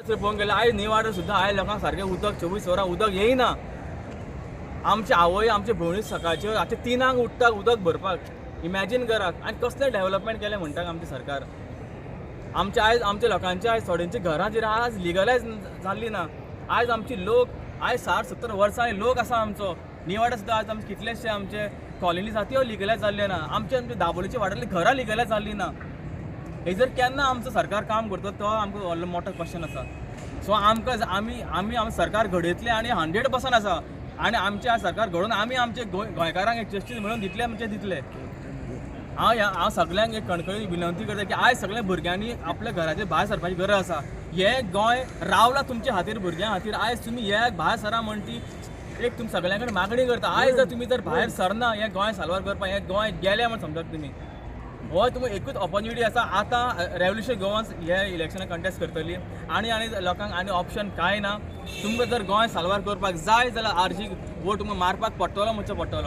पळोवंक गेल्यार आयज निवाडो सुद्दां आयज लोकांक सारकें उदक 24 वरां उदक येयना. आमचे आवय आमचे भयणी सकाळच्यो रातचे 3 उठता उदक भरपाक. इमॅजीन करात आनी कसलें डेवलपमेंट केलें म्हणटा आमचें सरकार. आमच्या आयज आमच्या लोकांच्या आयज थोड्यांची घरां जी आज लिगलायज जाल्ली ना. आयज आमची लोक आयज 60-70 वर्सां लोक आसा आमचो. निवाडा सुद्दां आज आमचे कितलेशे आमचे कॉलनीज आसा त्यो लिगलायज जाल्ल्यो ना. आमचे आमचे दाबोलीचे वाठारांतली घरां लिगलायज जाल्ली ना. हेजर केन्ना आमचो सरकार काम करता तो आमकां व्हडलो मोठो क्वेश्चन आसा. सो आमकां आमी आमी आमचें सरकार घडयतले आनी 100% आसा आनी आमचें सरकार घडोवन आमी आमचे गोंयकारांक एक जस्टीस मेळोवन दितले म्हणजे दितले. हांव हांव सगल्यांक एक कणकणी विनंती करता की आयज सगळ्या भुरग्यांनी आपल्या घराचे भायर सरपाची गरज आसा. हें गोंय रावलां तुमच्या खातीर, भुरग्यां खातीर. आयज तुमी हे भायर सरा म्हण ती एक तुम सगळ्यां कडेन मागणी करता. आयज जर तुमी जर भायर सरना हें गोंय साल्वार करपाक, हें गोंय गेलें म्हण समजात तुमी. हो तुमकां एकूच ऑपॉर्च्युनिटी आसा. आतां रेवोल्युशन गोवान्स हे इलेक्शनाक कंटेस्ट करतली आनी आनी लोकांक आनी ऑप्शन कांय ना. तुमकां जर गोंय साल्वार करपाक जाय जाल्यार आरजीक वोट तुमकां मारपाक पडटलो म्हणचो पडटलो.